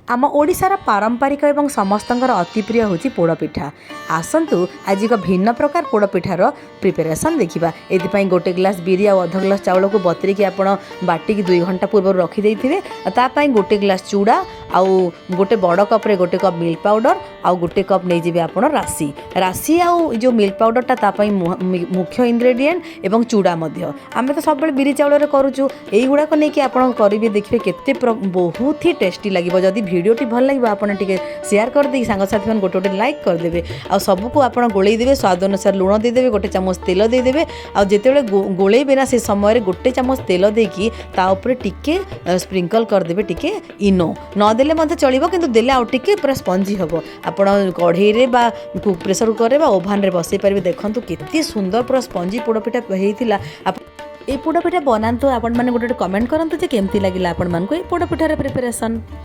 ଆମ ଓଡ଼ିଶାର ପାରମ୍ପରିକ ଏବଂ ସମସ୍ତଙ୍କର ଅତି ପ୍ରିୟ ହେଉଛି ପୋଡ଼ପିଠା। ଆସନ୍ତୁ, ଆଜି ଏକ ଭିନ୍ନ ପ୍ରକାର ପୋଡ଼ପିଠାର ପ୍ରିପାରେସନ୍ ଦେଖିବା। ଏଥିପାଇଁ ଗୋଟେ ଗ୍ଲାସ୍ ବିରି ଆଉ ଅଧ ଗ୍ଲାସ୍ ଚାଉଳକୁ ବତୁରେଇକି ଆପଣ ବାଟିକି 2 ଘଣ୍ଟା ପୂର୍ବରୁ ରଖିଦେଇଥିବେ। ଆଉ ତା ପାଇଁ ଗୋଟେ ଗ୍ଲାସ୍ ଚୁଡ଼ା ଆଉ ଗୋଟେ ବଡ଼ କପ୍ରେ ଗୋଟେ କପ୍ ମିଲ୍କ ପାଉଡ଼ର ଆଉ ଗୋଟେ କପ୍ ନେଇଯିବେ ଆପଣ ରାଶି। ରାଶି ଆଉ ଏ ଯେଉଁ ମିଲ୍କ ପାଉଡ଼ରଟା ତା ପାଇଁ ମୁଖ୍ୟ ଇନଗ୍ରେଡ଼ିଏଣ୍ଟ ଏବଂ ଚୁଡ଼ା ମଧ୍ୟ। ଆମେ ତ ସବୁବେଳେ ବିରି ଚାଉଳରେ କରୁଛୁ। ଏଇଗୁଡ଼ାକ ନେଇକି ଆପଣ କରିବେ, ଦେଖିବେ କେତେ ବହୁତ ହି ଟେଷ୍ଟି ଲାଗିବ। ଯଦି ଭିଡ଼ିଓଟି ଭଲ ଲାଗିବ, ଆପଣ ଟିକେ ସେୟାର କରିଦେଇକି ସାଙ୍ଗସାଥିମାନଙ୍କୁ ଗୋଟେ ଗୋଟେ ଲାଇକ୍ କରିଦେବେ। ଆଉ ସବୁକୁ ଆପଣ ଗୋଳେଇ ଦେବେ, ସ୍ୱାଦ ଅନୁସାରେ ଲୁଣ ଦେଇଦେବେ, ଗୋଟେ ଚାମଚ ତେଲ ଦେଇଦେବେ। ଆଉ ଯେତେବେଳେ ଗୋଳେଇବେ ନା, ସେ ସମୟରେ ଗୋଟେ ଚାମଚ ତେଲ ଦେଇକି ତା ଉପରେ ଟିକେ ସ୍ପ୍ରିଙ୍କଲ୍ କରିଦେବେ ଟିକେ ଇନୋ। ନଦେଲେ ମଧ୍ୟ ଚଳିବ, କିନ୍ତୁ ଦେଲେ ଆଉ ଟିକେ ପୁରା ସ୍ପଞ୍ଜି ହେବ। ଆପଣ କଢ଼େଇରେ ବା ପ୍ରେସର କୁକରରେ ବା ଓଭାନରେ ବସେଇ ପାରିବେ। ଦେଖନ୍ତୁ, କେତେ ସୁନ୍ଦର ପୁରା ସ୍ପଞ୍ଜି ପୋଡ଼ପିଠା ହେଇଥିଲା। ଏଇ ପୋଡ଼ପିଠା ବନାନ୍ତୁ, ଆପଣମାନେ ଗୋଟେ ଗୋଟେ କମେଣ୍ଟ କରନ୍ତୁ ଯେ କେମିତି ଲାଗିଲା ଆପଣମାନଙ୍କୁ ଏଇ ପୋଡ଼ପିଠାର ପ୍ରିପାରେସନ୍।